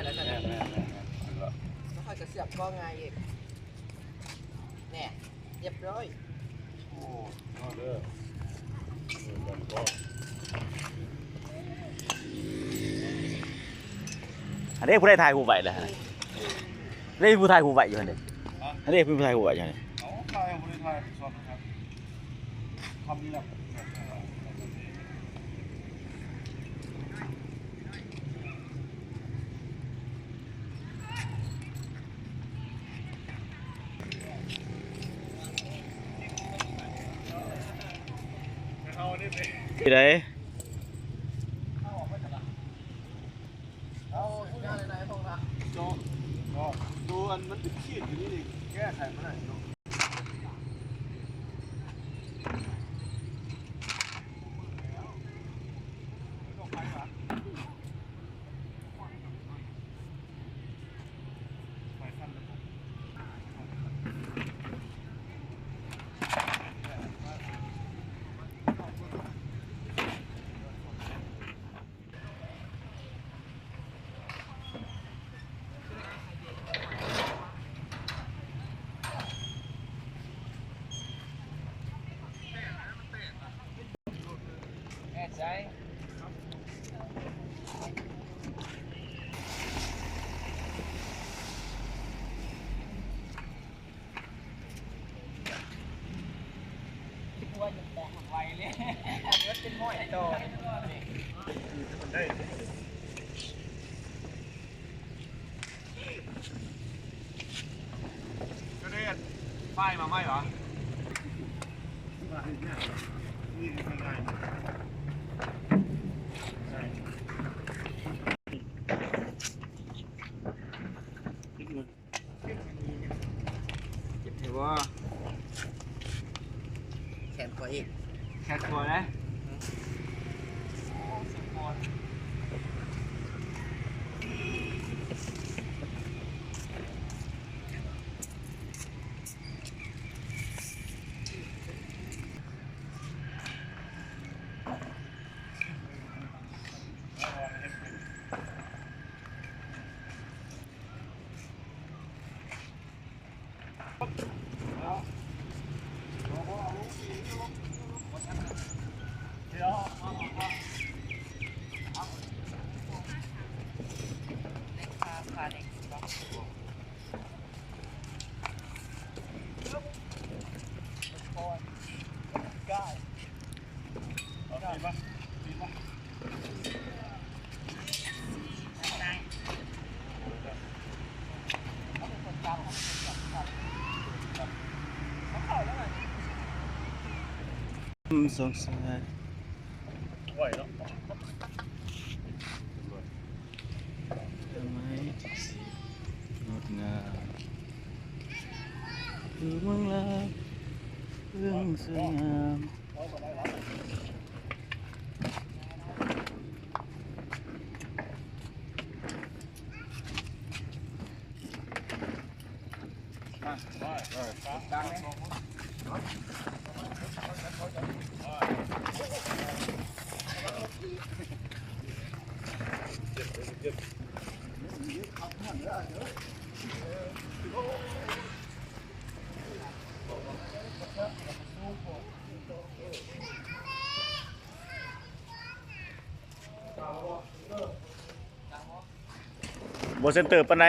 ແມ່ນໆໆໆ ແລ້ວຂ້ອຍກໍສຽບກໍງ່າຍອີກ ແນ່ ຮຽບຮ້ອຍ. ອັນນີ້ຜູ້ໃດຖ່າຍຮູບໄວ້ລະ? ອັນນີ້ຜູ້ຖ່າຍຮູບໄວ້ຢູ່ຫັ້ນເດ້. ອັນນີ້ຜູ້ຖ່າຍຮູບໄວ້ຢູ່ຫັ້ນເດ້. ເອົາ ຖ່າຍ ບໍ່ໄດ້ຖ່າຍ ສອບ ທຳນີ້ແຫຼະ. ທີ່ໃດ? ເອົາ ເຈາະ ເຈາະ ໂຕອັນມັນເປັນຂີດຢູ່ນີ້ ແກ້ໄຂບໍ່ໄດ້ເນາະ. ແນ່ໃຈ? ປ້າຍມາໃໝ່ຫວາ? ເຈັບແທ້ບໍ່? ແຂນຂວາອີກ ແຂນຂວາເດ້. ສອງສາຍ ໄວເນາະ ຕົ້ນໄມ້ທີ່ງດງາມ ຄືເມືອງລາວ ເມືອງສວຍງາມ. ບໍ່ເຊັນເຕີປານໃດ.